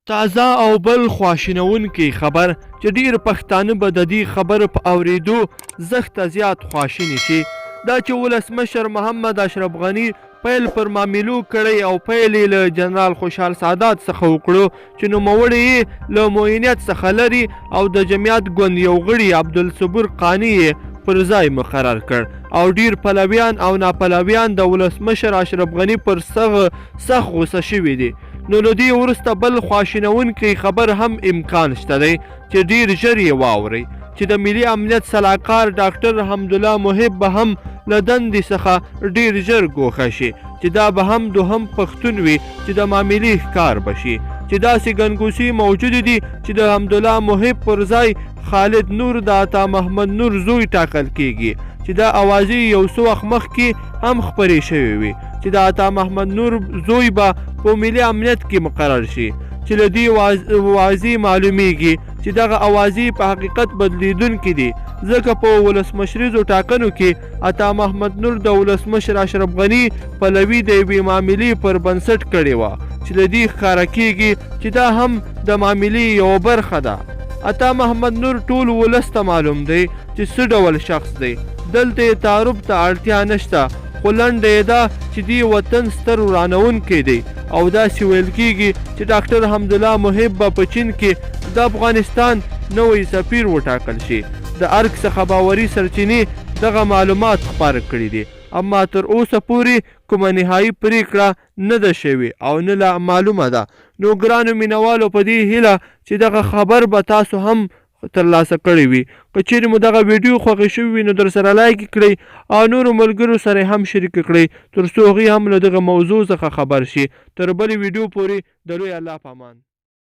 تازه او بل خواشینونکی خبر چې ډیر پښتانه به د دې خبر په اوریدو زښته زیات خواشیني شي، دا چې ولسمشر محمد اشرف غني پیل پر معاملو کړی او پیل یې له جنرال خوشحال سادات څخه وکړو چې نوموړی یې له معینیت څخه لري او د جمعیت ګوند یو غړي عبدالصبور قانع یې پر ځای مقرر کړ او ډیر پلویان او ناپلویان د ولسمشر اشرف غني پر سخت غوسه شوي دي. نو له دې وروسته بل خواشینونکی خبر هم امکان شته دی چې ډیر ژر یې واورئ چې د ملي امنیت سلاکار ډاکټر حمدالله محب به هم له دندې څخه ډیر ژر ګوښه شي چې دا به هم دوهم پښتون وي چې د معاملې ښکار به شي، چې داسې ګنګوسې موجودې دي چې د حمدالله محب پر ځای خالد نور د عطا محمد نور زوی ټاکل کیږي چې دا اوازې یو څه وخت مخکې هم خپرې شوې وې چې د عطا محمد نور زوی به په ملي امنیت کې مقرر شي، چې له دې واضح معلومیږي چې دغه اوازې په حقیقت بدلیدونکې دي، ځکه په ولسمشریزو ټاکنو کې عطا محمد نور د ولسمشر اشرف غني پلوي د یوې معاملې پر بنسټ کړې وه چې له دې ښکاره کیږي چې دا هم د معاملې یوه برخه ده. عطا محمد نور ټول ولس ته معلوم دی چې څه ډول شخص دی، دلته یې تعارف ته اړتیا نشته، خو لنډه یې دا چې دې وطن ستر ورانونکی دی او داسې ویل کیږي چې ډاکټر حمدالله محب به په چین کې د افغانستان نوی سفیر وټاکل شي. د ارګ څخه باوري سرچینې دغه معلومات خپاره کړي دي، اما تر اوسه پورې کومه نهايي پریکړه نه ده شوې او نه لا معلومه ده. نو ګرانو مینوالو په دې هیله چې دغه خبر به تاسو هم ترلاسه کړی وي. که چیرې مو دغه ویډیو خوښه شوې وي نو درسره لایک کړئ او نورو ملګرو سره هم شریک کړئ تر څو هغوی هم له دغه موضوع څخه خبر شي. تر بلې ویډیو پورې د لوی الله په امان.